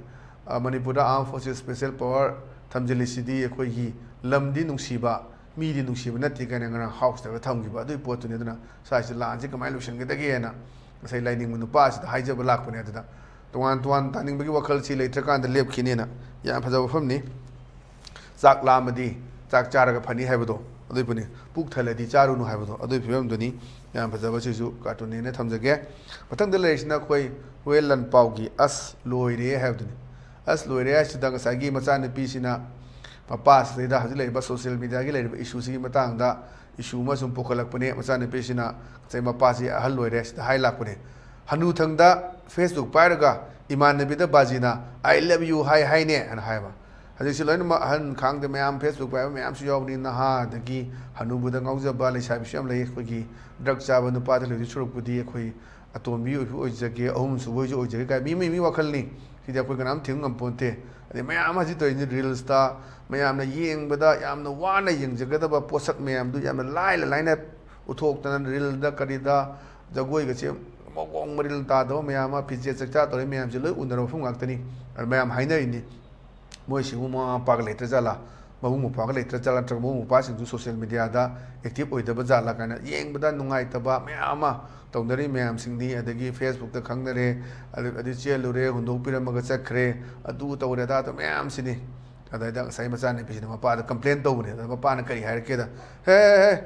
ꯑ, ꯃꯅꯤꯄꯨꯔꯗ Armed Forces Special Power ꯊꯝꯖꯤꯜꯂꯤꯁꯤꯗꯤ ꯑꯩꯈꯣꯏꯒꯤ ꯂꯝꯗꯤ ꯅꯨꯡꯁꯤꯕ, ꯃꯤꯗꯤ ꯅꯨꯡꯁꯤꯕ ꯅꯠꯇꯦ ꯀꯥꯏꯅ ꯉꯔꯥꯡ Houseꯇꯒ ꯊꯝꯈꯤꯕ ꯑꯗꯨꯒꯤ ꯄꯣꯠꯇꯨꯅꯤ꯫ ꯑꯗꯨꯅ ꯁ꯭ꯋꯥꯏꯁꯤꯗ ꯂꯥꯟꯁꯤ ꯀꯃꯥꯏꯅ ꯂꯣꯏꯁꯤꯟꯒꯗꯒꯦꯅ ꯉꯁꯥꯏ ꯂꯥꯏꯅꯤꯡꯕ ꯅꯨꯄꯥ ꯑꯁꯤꯗ ꯍꯥꯏꯖꯕ ꯂꯥꯛꯄꯅꯦ꯫ ꯑꯗꯨꯗ ꯇꯣꯉꯥꯟ ꯇꯣꯉꯥꯟ ꯇꯥꯅꯤꯡꯕꯒꯤ ꯋꯥꯈꯜꯁꯤ ꯂꯩꯇ꯭ꯔꯀꯥꯟꯗ ꯂꯦꯞꯈꯤꯅꯦꯅ꯫ ꯌꯥꯝ ꯐꯖꯕ ꯋꯥꯐꯝꯅꯤ꯫ "ꯆꯥꯛ ꯂꯥꯝꯃꯗꯤ ꯆꯥꯛ ꯆꯥꯔꯒ ꯐꯅꯤ" ꯍꯥꯏꯕꯗꯣ ꯑꯗꯨꯏ ꯄꯣꯠꯅꯤ꯫ "ꯄꯨꯛ ꯊꯜꯂꯗꯤ ꯆꯥꯔꯨꯅꯨ" ꯍꯥꯏꯕꯗꯣ ꯑꯗꯨꯒꯤ ꯐꯤꯕꯝꯗꯨꯅꯤ꯫ ꯌꯥꯝ ꯐꯖꯕ, ꯁꯤꯁꯨ cartoonꯅꯦꯅ ꯊꯝꯖꯒꯦ꯫ ꯃꯊꯪꯗ ꯂꯩꯔꯤꯁꯤꯅ ꯑꯩꯈꯣꯏ ꯍꯨꯋꯦꯟ ꯂꯥꯟꯄꯥꯎꯒꯤ "ꯑꯁ ꯂꯣꯏꯔꯦ" ꯍꯥꯏꯕꯗꯨꯅꯤ꯫ ꯑꯁ, ꯂꯣꯏꯔꯦ ꯍꯥꯏꯁꯤꯗ ꯉꯁꯥꯏꯒꯤ ꯃꯆꯥꯅꯨꯄꯤꯁꯤꯅ ꯃꯄꯥꯁꯤꯗꯩꯗ ꯍꯧꯖꯤꯛ ꯂꯩꯔꯤꯕ social mediaꯒꯤ ꯂꯩꯔꯤꯕ issueꯁꯤꯒꯤ ꯃꯇꯥꯡꯗ issue ꯑꯃ ꯁꯨꯝ ꯄꯨꯈꯠꯂꯛꯄꯅꯦ꯫ ꯃꯆꯥꯅꯨꯄꯤꯁꯤꯅ ꯉꯁꯥꯏ ꯃꯄꯥꯁꯤ ꯑꯍꯜ ꯑꯣꯏꯔꯦ ꯁꯤꯗ ꯍꯥꯏ ꯂꯥꯛꯄꯅꯦ꯫ ꯍꯅꯨꯊꯪꯗ Facebook ꯄꯥꯏꯔꯒ ꯏꯃꯥꯟꯅꯕꯤꯗ ꯕꯥꯖꯤꯅ "I love you" ꯍꯥꯏ ꯍꯥꯏꯅꯦ ꯍꯥꯏꯅ ꯍꯥꯏꯕ꯫ ꯍꯧꯖꯤꯛꯁꯤ ꯂꯣꯏꯅꯃꯛ ꯑꯍꯟ ꯈꯥꯡꯗꯦ ꯃꯌꯥꯝ Facebook ꯄꯥꯏꯕ ꯃꯌꯥꯝꯁꯨ ꯌꯥꯎꯕꯅꯤ꯫ ꯅꯍꯥ ꯑꯗꯒꯤ ꯍꯅꯨꯕꯗ ꯉꯥꯎꯖꯕ ꯂꯩꯁꯥꯕꯤꯁꯨ ꯌꯥꯝ ꯂꯩ꯫ ꯑꯩꯈꯣꯏꯒꯤ drug ꯆꯥꯕ ꯅꯨꯄꯥꯗ ꯂꯩꯗꯣꯏ ꯁꯔꯨꯛꯄꯨꯗꯤ ꯑꯩꯈꯣꯏ ꯑꯇꯣꯝꯕꯤ ꯑꯣꯏꯕ ꯑꯣꯏꯖꯒꯦ, ꯑꯍꯨꯝꯁꯨꯕ ꯑꯣꯏꯁꯨ ꯑꯣꯏꯖꯒꯦ ꯀꯥꯏ ꯃꯤ ꯃꯤ ꯃꯤ ꯋꯥꯈꯜꯅꯤ꯫ ꯁꯤꯗꯤ ꯑꯩꯈꯣꯏ ꯀꯅꯥꯝ ꯊꯤꯡꯕ ꯉꯝꯄꯣꯟꯇꯦ꯫ ꯑꯗꯩ ꯃꯌꯥꯝ ꯑꯁꯤ ꯇꯧꯔꯤꯁꯤ reelsꯇ ꯃꯌꯥꯝꯅ ꯌꯦꯡꯕꯗ ꯌꯥꯝꯅ ꯋꯥꯅ ꯌꯦꯡꯖꯒꯗꯕ ꯄꯣꯠꯁꯛ ꯃꯌꯥꯝꯗꯨ ꯌꯥꯝꯅ ꯂꯥꯏꯅ ꯂꯥꯏꯅ ꯎꯠꯊꯣꯛꯇꯅ reelꯗ ꯀꯔꯤꯗ ꯖꯒꯣꯏꯒꯁꯦ ꯃꯑꯣꯡ ꯃꯔꯤꯜ ꯇꯥꯗꯕ ꯃꯌꯥꯝ ꯑꯃ ꯐꯤꯖꯦꯠ ꯆꯛꯆꯥ ꯇꯧꯔꯤ ꯃꯌꯥꯝꯁꯦ ꯂꯣꯏ ꯎꯅꯔꯕ ꯃꯐꯝ ꯉꯥꯛꯇꯅꯤ꯫ ꯑꯗꯨ ꯃꯌꯥꯝ ꯍꯥꯏꯅꯔꯤꯅꯤ꯫ ꯃꯣꯏꯁꯤꯕꯨ ꯃꯃꯥ ꯃꯄꯥꯒ ꯂꯩꯇ꯭ꯔ ꯖꯥꯠꯂꯥ? ꯃꯕꯨꯡ ꯃꯧꯄ꯭ꯋꯥꯒ ꯂꯩꯇ꯭ꯔ ꯖꯥꯠꯂꯥ? ꯅꯠꯇ꯭ꯔꯒ ꯃꯕꯨꯡ ꯃꯧꯄ꯭ꯋꯥꯁꯤꯡꯁꯨ social mediaꯗ active ꯑꯣꯏꯗꯕ ꯖꯥꯠꯂꯥ ꯀꯥꯏꯅ ꯌꯦꯡꯕꯗ ꯅꯨꯡꯉꯥꯏꯇꯕ ꯃꯌꯥꯝ ꯑꯃ ꯇꯧꯅꯔꯤ ꯃꯌꯥꯝꯁꯤꯡꯗꯤ꯫ ꯑꯗꯒꯤ Facebookꯇ ꯈꯪꯅꯔꯦ, ꯑꯗꯨ, ꯑꯗꯨ ꯆꯦꯜꯂꯨꯔꯦ, ꯍꯨꯟꯗꯣꯛꯄꯤꯔꯝꯃꯒ ꯆꯠꯈ꯭ꯔꯦ, ꯑꯗꯨ ꯇꯧꯔꯦ ꯑꯗꯥ ꯇꯧꯔꯦ ꯃꯌꯥꯝꯁꯤꯅꯤ꯫ ꯑꯗꯩꯗ ꯉꯁꯥꯏ ꯃꯆꯥꯅꯨꯄꯤꯁꯤꯅ ꯃꯄꯥꯗ complain ꯇꯧꯕꯅꯦ꯫ ꯑꯗ ꯃꯄꯥꯅ ꯀꯔꯤ ꯍꯥꯏꯔꯛꯀꯦꯗ, "ꯍꯦ, ꯍꯦ, ꯍꯦ,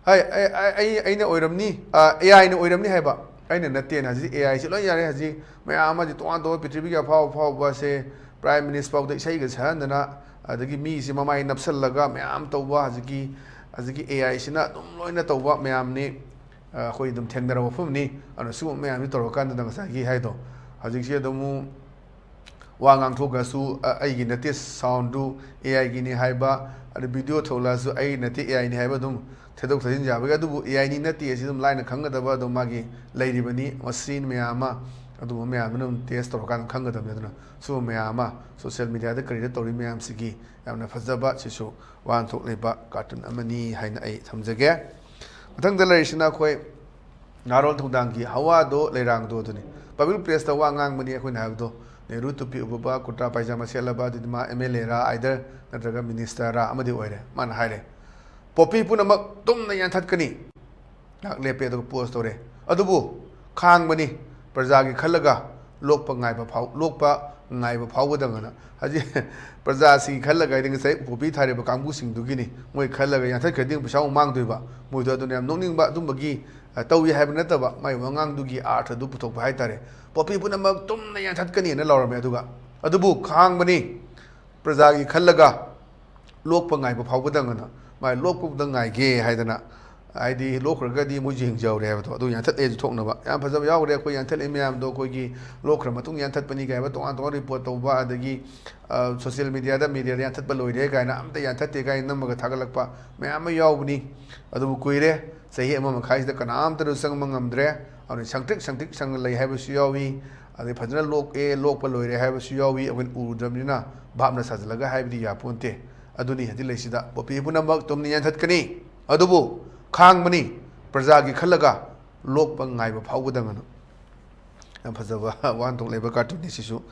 ꯍꯥꯏ, ꯑꯩ, ꯑꯩ, ꯑꯩ, ꯑꯩꯅ ꯑꯣꯏꯔꯝꯅꯤ, ꯑ, AIꯅ ꯑꯣꯏꯔꯝꯅꯤ" ꯍꯥꯏꯕ꯫ ꯑꯩꯅ ꯅꯠꯇꯦꯅ꯫ ꯍꯧꯖꯤꯛ AIꯁꯤ ꯂꯣꯏ ꯌꯥꯔꯦ꯫ ꯍꯧꯖꯤꯛ ꯃꯌꯥꯝ ꯑꯃꯗꯤ ꯇꯣꯉꯥꯟ ꯇꯣꯉꯥꯟꯕ ꯄ꯭ꯔꯤꯊꯤꯕꯤꯒꯤ ꯑꯐꯥꯎ ꯑꯐꯥꯎꯕꯁꯦ prime minister ꯐꯥꯎꯗ ꯏꯁꯩꯒ ꯁꯛꯍꯟꯗꯅ, ꯑꯗꯒꯤ ꯃꯤꯁꯦ ꯃꯃꯥꯏ ꯅꯞꯁꯜꯂꯒ ꯃꯌꯥꯝ ꯇꯧꯕ, ꯍꯧꯖꯤꯛꯀꯤ, ꯍꯧꯖꯤꯛꯀꯤ AIꯁꯤꯅ ꯑꯗꯨꯝ ꯂꯣꯏꯅ ꯇꯧꯕ ꯃꯌꯥꯝꯅꯤ꯫ ꯑ, ꯑꯩꯈꯣꯏ ꯑꯗꯨꯝ ꯊꯦꯡꯅꯔꯕ ꯋꯥꯐꯝꯅꯤ꯫ ꯑꯗꯨꯅ ꯁꯤꯒꯨꯝꯕ ꯃꯌꯥꯝꯁꯤ ꯇꯧꯔꯀꯥꯟꯗꯨꯗ ꯉꯁꯥꯏꯒꯤ ꯍꯥꯏꯗꯣ, ꯍꯧꯖꯤꯛꯁꯤ ꯑꯗꯨꯝ ꯋꯥ ꯉꯥꯡꯊꯣꯛꯈ꯭ꯔꯁꯨ, ꯑ, ꯑꯩꯒꯤ ꯅꯠꯇꯦ, soundꯗꯨ AIꯒꯤꯅꯤ ꯍꯥꯏꯕ, ꯑꯗꯨ video ꯊꯣꯛꯂꯛꯑꯁꯨ ꯑꯩꯒꯤ ꯅꯠꯇꯦ, AIꯅꯤ ꯍꯥꯏꯕ ꯑꯗꯨꯝ ꯊꯦꯗꯣꯛ ꯊꯦꯖꯤꯟ ꯌꯥꯕꯒꯤ, ꯑꯗꯨꯕꯨ AIꯅꯤ ꯅꯠꯇꯦ ꯑꯁꯤ ꯑꯗꯨꯝ ꯂꯥꯏꯅ ꯈꯪꯒꯗꯕ, ꯑꯗꯨꯝ ꯃꯥꯒꯤ ꯂꯩꯔꯤꯕꯅꯤ꯫ ꯃꯁꯤ ꯃꯌꯥꯝ ꯑꯃ, ꯑꯗꯨꯒꯨꯝꯕ ꯃꯌꯥꯝꯗꯨꯅ ꯑꯗꯨꯝ test ꯇꯧꯔꯀꯥꯟꯗ ꯈꯪꯒꯗꯕꯅꯤ꯫ ꯑꯗꯨꯅ ꯁꯤꯒꯨꯝꯕ ꯃꯌꯥꯝ ꯑꯃ social mediaꯗ ꯀꯔꯤꯗ ꯇꯧꯔꯤ ꯃꯌꯥꯝꯁꯤꯒꯤ ꯌꯥꯝꯅ ꯐꯖꯕ, ꯁꯤꯁꯨ ꯋꯥꯍꯟꯊꯣꯛ ꯂꯩꯕ cartoon ꯑꯃꯅꯤ ꯍꯥꯏꯅ ꯑꯩ ꯊꯝꯖꯒꯦ꯫ ꯃꯊꯪꯗ ꯂꯩꯔꯤꯁꯤꯅ ꯑꯩꯈꯣꯏ ꯅꯍꯥꯔꯣꯜ ꯊꯧꯗꯥꯡꯒꯤ ꯍꯋꯥꯗꯣ ꯂꯩꯔꯥꯡꯗꯣ ꯑꯗꯨꯅꯤ꯫ Public placeꯇ ꯋꯥ ꯉꯥꯡꯕꯅꯤ ꯑꯩꯈꯣꯏꯅ ꯍꯥꯏꯕꯗꯣ, ꯅꯦꯍꯔꯨ ꯇꯨꯄꯤ ꯎꯞꯄꯕ, ꯀꯨꯔꯇꯥ ꯄꯥꯏꯖꯥꯃꯥ ꯁꯦꯠꯂꯕ, ꯑꯗꯨꯗꯤ ꯃꯥ MLAꯔꯥ, either ꯅꯠꯇ꯭ꯔꯒ ministerꯔꯥ ꯑꯃꯗꯤ ꯑꯣꯏꯔꯦ꯫ ꯃꯥꯅ ꯍꯥꯏꯔꯦ, "ꯄꯣꯄꯤ ꯄꯨꯝꯅꯃꯛ ꯇꯨꯝꯅ ꯌꯥꯟꯊꯠꯀꯅꯤ"꯫ ꯉꯥꯏꯍꯥꯛ ꯂꯦꯞꯄꯦ ꯑꯗꯨꯒ pause ꯇꯧꯔꯦ꯫ "ꯑꯗꯨꯕꯨ ꯈꯥꯡꯕꯅꯤ, ꯄ꯭ꯔꯖꯥꯒꯤ ꯈꯜꯂꯒ ꯂꯣꯛꯄ ꯉꯥꯏꯕ ꯐꯥꯎ-, ꯂꯣꯛꯄ ꯉꯥꯏꯕ ꯐꯥꯎꯕꯗꯪ" ꯑꯅ꯫ ꯍꯧꯖꯤꯛ ꯄ꯭ꯔꯖꯥꯁꯤꯒꯤ ꯈꯜꯂꯒ ꯍꯥꯏꯗꯤ ꯉꯁꯥꯏ ꯄꯣꯄꯤ ꯊꯥꯔꯤꯕ ꯀꯥꯡꯕꯨꯁꯤꯡꯗꯨꯒꯤꯅꯤ꯫ ꯃꯣꯏ ꯈꯜꯂꯒ ꯌꯥꯟꯊꯠꯈ꯭ꯔꯗꯤ ꯄꯩꯁꯥ ꯑꯃꯨꯛ ꯃꯥꯡꯗꯣꯏꯕ꯫ ꯃꯣꯏꯗꯣ ꯑꯗꯨꯅ ꯌꯥꯝ ꯅꯣꯛꯅꯤꯡꯕ ꯑꯗꯨꯝꯕꯒꯤ, ꯑ, ꯇꯧꯏ ꯍꯥꯏꯕ ꯅꯠꯇꯕ, ꯃꯥꯏ ꯋꯥꯉꯥꯡꯗꯨꯒꯤ ꯑꯥꯔꯊꯗꯨ ꯄꯨꯊꯣꯛꯄ ꯍꯥꯏꯇꯥꯔꯦ꯫ "ꯄꯣꯄꯤ ꯄꯨꯝꯅꯃꯛ ꯇꯨꯝꯅ ꯌꯥꯟꯊꯠꯀꯅꯤꯅ" ꯂꯥꯎꯔꯝꯃꯦ꯫ ꯑꯗꯨꯒ ꯑꯗꯨꯕꯨ ꯈꯥꯡꯕꯅꯤ ꯄ꯭ꯔꯖꯥꯒꯤ ꯈꯜꯂꯒ, ꯂꯣꯛꯄ ꯉꯥꯏꯕ ꯐꯥꯎꯕꯗꯪ ꯑꯅ꯫ ꯃꯥꯏ ꯂꯣꯛꯄꯗꯪ ꯉꯥꯏꯒꯦ ꯍꯥꯏꯗꯅ, ꯍꯥꯏꯗꯤ ꯂꯣꯛꯈ꯭ꯔꯒꯗꯤ ꯃꯣꯏꯁꯨ ꯍꯤꯡꯖꯍꯧꯔꯦ ꯍꯥꯏꯕꯗꯣ, ꯑꯗꯨ ꯌꯥꯟꯊꯠꯂꯦꯁꯨ ꯊꯣꯛꯅꯕ꯫ ꯌꯥꯝ ꯐꯖꯕ ꯌꯥꯎꯈ꯭ꯔꯦ ꯑꯩꯈꯣꯏ ꯌꯥꯟꯊꯠꯂꯛꯏ ꯃꯌꯥꯝꯗꯣ, ꯑꯩꯈꯣꯏꯒꯤ ꯂꯣꯛꯈ꯭ꯔ ꯃꯇꯨꯡ ꯌꯥꯟꯊꯠꯄꯅꯤ ꯀꯥꯏꯕ ꯇꯣꯉꯥꯟ ꯇꯣꯉꯥꯟ ꯔꯤꯄꯣꯔꯠ ꯇꯧꯕ, ꯑꯗꯒꯤ ꯁꯣꯁꯤꯌꯦꯜ ꯃꯦꯗꯤꯌꯥꯗ ꯃꯦꯗꯤꯌꯥꯗ ꯌꯥꯟꯊꯠꯄ ꯂꯣꯏꯔꯦ ꯀꯥꯏꯅ, ꯑꯝꯇ ꯌꯥꯟꯊꯠꯇꯦ ꯀꯥꯏꯅ ꯅꯝꯃꯒ ꯊꯥꯒꯠꯂꯛꯄ ꯃꯌꯥꯝ ꯑꯃ ꯌꯥꯎꯕꯅꯤ꯫ ꯑꯗꯨꯕꯨ ꯀꯨꯏꯔꯦ, ꯆꯍꯤ ꯑꯃ ꯃꯈꯥꯏꯁꯤꯗ ꯀꯅꯥꯝꯇꯅ ꯆꯪꯕ ꯉꯝꯗ꯭ꯔꯦ꯫ ꯑꯗꯨꯅ ꯁꯪꯇ꯭ꯔꯤꯛ ꯁꯪꯇ꯭ꯔꯤꯛ ꯁꯪꯅ ꯂꯩ ꯍꯥꯏꯕꯁꯨ ꯌꯥꯎꯏ, ꯑꯗꯩ ꯐꯖꯅ ꯂꯣꯛꯑꯦ, ꯂꯣꯛꯄ ꯂꯣꯏꯔꯦ ꯍꯥꯏꯕꯁꯨ ꯌꯥꯎꯏ꯫ ꯑꯩꯈꯣꯏꯅ ꯎꯔꯨꯗ꯭ꯔꯕꯅꯤꯅ ꯚꯥꯞꯅ ꯁꯥꯖꯤꯜꯂꯒ ꯍꯥꯏꯕꯗꯤ ꯌꯥꯄꯣꯟꯇꯦ꯫ ꯑꯗꯨꯅꯤ ꯍꯧꯖꯤꯛ ꯂꯩꯁꯤꯗ ꯄꯣꯄꯤ ꯄꯨꯝꯅꯃꯛ ꯇꯨꯝꯅ ꯌꯥꯟꯊꯠꯀꯅꯤ, ꯑꯗꯨꯕꯨ ꯈꯥꯡꯕꯅꯤ ꯄ꯭ꯔꯖꯥꯒꯤ ꯈꯜꯂꯒ, ꯂꯣꯛꯄ ꯉꯥꯏꯕ ꯐꯥꯎꯕꯗꯪ ꯑꯅ꯫ ꯌꯥꯝ ꯐꯖꯕ ꯋꯥꯍꯟꯊꯣꯛ ꯂꯩꯕ ꯀꯥꯔꯇꯨꯟꯅꯤ ꯁꯤꯁꯨ꯫